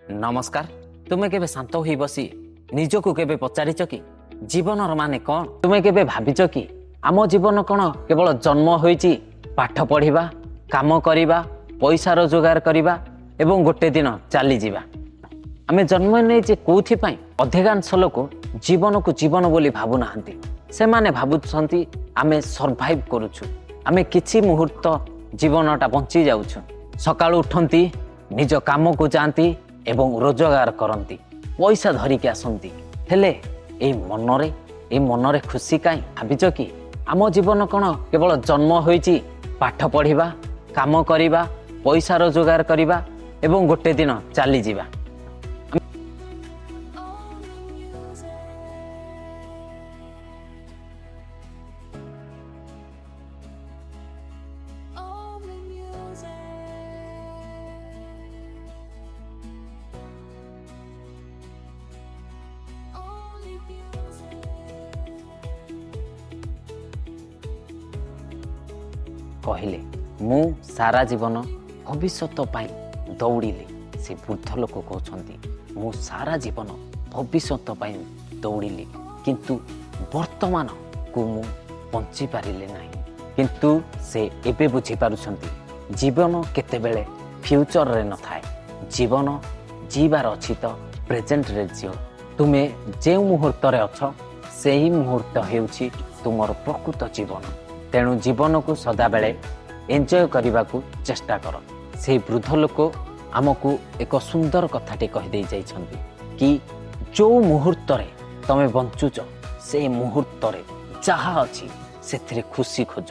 ନମସ୍କାର। ତୁମେ କେବେ ଶାନ୍ତ ହୋଇ ବସି ନିଜକୁ କେବେ ପଚାରିଛ କି, ଜୀବନର ମାନେ କ'ଣ? ତୁମେ କେବେ ଭାବିଛ କି, ଆମ ଜୀବନ କ'ଣ କେବଳ ଜନ୍ମ ହୋଇଛି ପାଠ ପଢ଼ିବା, କାମ କରିବା, ପଇସା ରୋଜଗାର କରିବା ଏବଂ ଗୋଟେ ଦିନ ଚାଲିଯିବା? ଆମେ ଜନ୍ମ ନେଇଛେ କୋଉଥିପାଇଁ? ଅଧିକାଂଶ ଲୋକ ଜୀବନକୁ ଜୀବନ ବୋଲି ଭାବୁନାହାନ୍ତି। ସେମାନେ ଭାବୁଛନ୍ତି ଆମେ ସର୍ଭାଇଭ୍ କରୁଛୁ, ଆମେ କିଛି ମୁହୂର୍ତ୍ତ ଜୀବନଟା ବଞ୍ଚି ଯାଉଛୁ। ସକାଳୁ ଉଠନ୍ତି, ନିଜ କାମକୁ ଯାଆନ୍ତି ଏବଂ ରୋଜଗାର କରନ୍ତି, ପଇସା ଧରିକି ଆସନ୍ତି। ହେଲେ ଏଇ ମନରେ ଖୁସି କାହିଁ? ଭାବିଛ କି, ଆମ ଜୀବନ କ'ଣ କେବଳ ଜନ୍ମ ହୋଇଛି ପାଠ ପଢ଼ିବା, କାମ କରିବା, ପଇସା ରୋଜଗାର କରିବା ଏବଂ ଗୋଟେ ଦିନ ଚାଲିଯିବା? Only music. Only music. Only music. କହିଲେ, ମୁଁ ସାରା ଜୀବନ ଭବିଷ୍ୟତ ପାଇଁ ଦୌଡ଼ିଲି। ସେ ବୃଦ୍ଧ ଲୋକ କହୁଛନ୍ତି, ମୁଁ ସାରା ଜୀବନ ଭବିଷ୍ୟତ ପାଇଁ ଦୌଡ଼ିଲି, କିନ୍ତୁ ବର୍ତ୍ତମାନକୁ ମୁଁ ବଞ୍ଚିପାରିଲି ନାହିଁ। କିନ୍ତୁ ସେ ଏବେ ବୁଝିପାରୁଛନ୍ତି, ଜୀବନ କେତେବେଳେ ଫ୍ୟୁଚରରେ ନଥାଏ। ଜୀବନ ଯିବାର ଅଛି ତ ପ୍ରେଜେଣ୍ଟରେ ଜିଅ। ତୁମେ ଯେଉଁ ମୁହୂର୍ତ୍ତରେ ଅଛ, ସେହି ମୁହୂର୍ତ୍ତ ହେଉଛି ତୁମର ପ୍ରକୃତ ଜୀବନ। ତେଣୁ ଜୀବନକୁ ସଦାବେଳେ ଏନ୍ଜୟ କରିବାକୁ ଚେଷ୍ଟା କର। ସେଇ ବୃଦ୍ଧ ଲୋକ ଆମକୁ ଏକ ସୁନ୍ଦର କଥାଟି କହିଦେଇ ଯାଇଛନ୍ତି କି ଯେଉଁ ମୁହୂର୍ତ୍ତରେ ତମେ ବଞ୍ଚୁଛ, ସେ ମୁହୂର୍ତ୍ତରେ ଯାହା ଅଛି ସେଥିରେ ଖୁସି ଖୋଜ।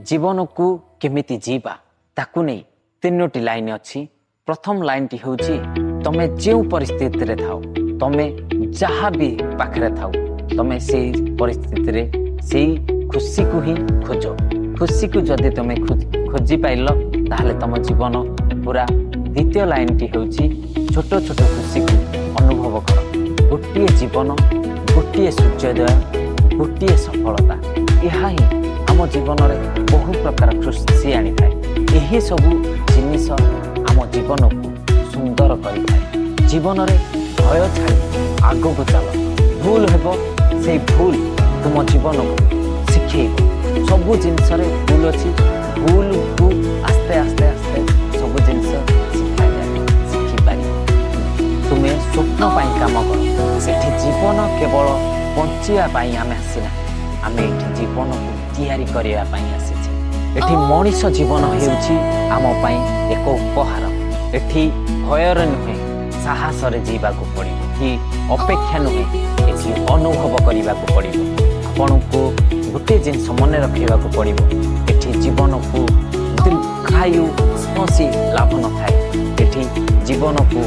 ଜୀବନକୁ କେମିତି ଯିବା, ତାକୁ ନେଇ ତିନୋଟି ଲାଇନ୍ ଅଛି। ପ୍ରଥମ ଲାଇନ୍ଟି ହେଉଛି, ତମେ ଯେଉଁ ପରିସ୍ଥିତିରେ ଥାଅ, ତମେ ଯାହା ବି ପାଖରେ ଥାଉ, ତମେ ସେଇ ପରିସ୍ଥିତିରେ ସେଇ ଖୁସିକୁ ହିଁ ଖୋଜ। ଖୁସିକୁ ଯଦି ତମେ ଖୋଜି ପାଇଲ, ତାହେଲେ ତମ ଜୀବନ ପୁରା। ଦ୍ୱିତୀୟ ଲାଇନ୍ଟି ହେଉଛି, ଛୋଟ ଛୋଟ ଖୁସିକୁ ଅନୁଭବ କର। ଗୋଟିଏ ଜୀବନ, ଗୋଟିଏ ସୂର୍ଯ୍ୟୋଦୟ, ଗୋଟିଏ ସଫଳତା, ଏହା ହିଁ ଆମ ଜୀବନରେ ବହୁ ପ୍ରକାର ଖୁସି ଆଣିଥାଏ। ଏହି ସବୁ ଜିନିଷ ଆମ ଜୀବନକୁ ସୁନ୍ଦର କରିଥାଏ। ଜୀବନରେ ଭୟ ଛାଡ଼ି ଆଗକୁ ଚାଲ। ଭୁଲ ହେବ, ସେଇ ଭୁଲ ତୁମ ଜୀବନକୁ ଶିଖେଇବ। ସବୁ ଜିନିଷରେ ଭୁଲ ଅଛି। ଭୁଲକୁ ଆସ୍ତେ ଆସ୍ତେ ଆସ୍ତେ ସବୁ ଜିନିଷ ଶିଖାଯାଏ, ଶିଖିପାରିବ। ତୁମେ ସ୍ୱପ୍ନ ପାଇଁ କାମ କର। ଏଠି ଜୀବନ କେବଳ ବଞ୍ଚିବା ପାଇଁ ଆମେ ଆସିନା, ଆମେ ଏଠି ଜୀବନକୁ ତିଆରି କରିବା ପାଇଁ ଆସିଛେ। ଏଠି ମଣିଷ ଜୀବନ ହେଉଛି ଆମ ପାଇଁ ଏକ ଉପହାର। ଏଠି ଭୟରେ ନୁହେଁ, ସାହସରେ ଯିବାକୁ ପଡ଼ିବ। ଏଠି ଅପେକ୍ଷା ନୁହେଁ, ଏଠି ଅନୁଭବ କରିବାକୁ ପଡ଼ିବ। ଆପଣଙ୍କୁ ଗୋଟିଏ ଜିନିଷ ମନେ ରଖିବାକୁ ପଡ଼ିବ, ଏଠି ଜୀବନକୁ ଦୀର୍ଘାୟୁ କୌଣସି ଲାଭ ନଥାଏ। ଏଠି ଜୀବନକୁ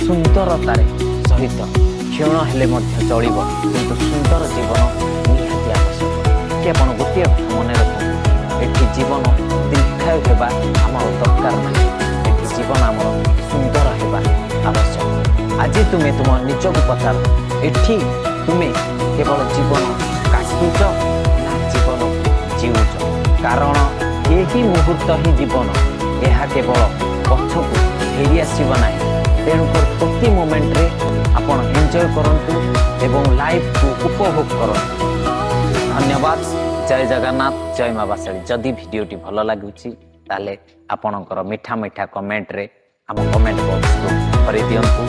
ସୁନ୍ଦରତାରେ ସହିତ କ୍ଷୀଣ ହେଲେ ମଧ୍ୟ ଚଳିବ, କିନ୍ତୁ ସୁନ୍ଦର ଜୀବନ ନିହାତି ଆବଶ୍ୟକ କି ଆପଣ ଗୋଟିଏ କଥା ମନେ ରଖନ୍ତୁ, ଏଠି ଜୀବନ ଦୀର୍ଘାୟୁ ହେବା ଆମର ଦରକାର ନାହିଁ। ଏଠି ଜୀବନ ଆମର ସୁନ୍ଦର ହେବା ଆବଶ୍ୟକ। ଆଜି ତୁମେ ତୁମ ନିଜକୁ ପଚାର, ଏଠି ତୁମେ କେବଳ ଜୀବନ କାଟୁଛ ନା ଜୀବନକୁ ଜିଉଛ? କାରଣ ଏହି ମୁହୂର୍ତ୍ତ ହିଁ ଜୀବନ। ଏହା କେବଳ ପଛକୁ ଫେରି ଆସିବ ନାହିଁ। ତେଣୁକରି ପ୍ରତି ମୋମେଣ୍ଟରେ ଆପଣ ଏନ୍ଜୟ କରନ୍ତୁ ଏବଂ ଲାଇଫକୁ ଉପଭୋଗ କରନ୍ତୁ। ଧନ୍ୟବାଦ। ଜୟ ଜଗନ୍ନାଥ, ଜୟ ମା ବାସେଳି। ଯଦି ଭିଡ଼ିଓଟି ଭଲ ଲାଗୁଛି, ତାହେଲେ ଆପଣଙ୍କର ମିଠା ମିଠା କମେଣ୍ଟରେ ଆମ କମେଣ୍ଟ ବକ୍ସକୁ ଭରି ଦିଅନ୍ତୁ।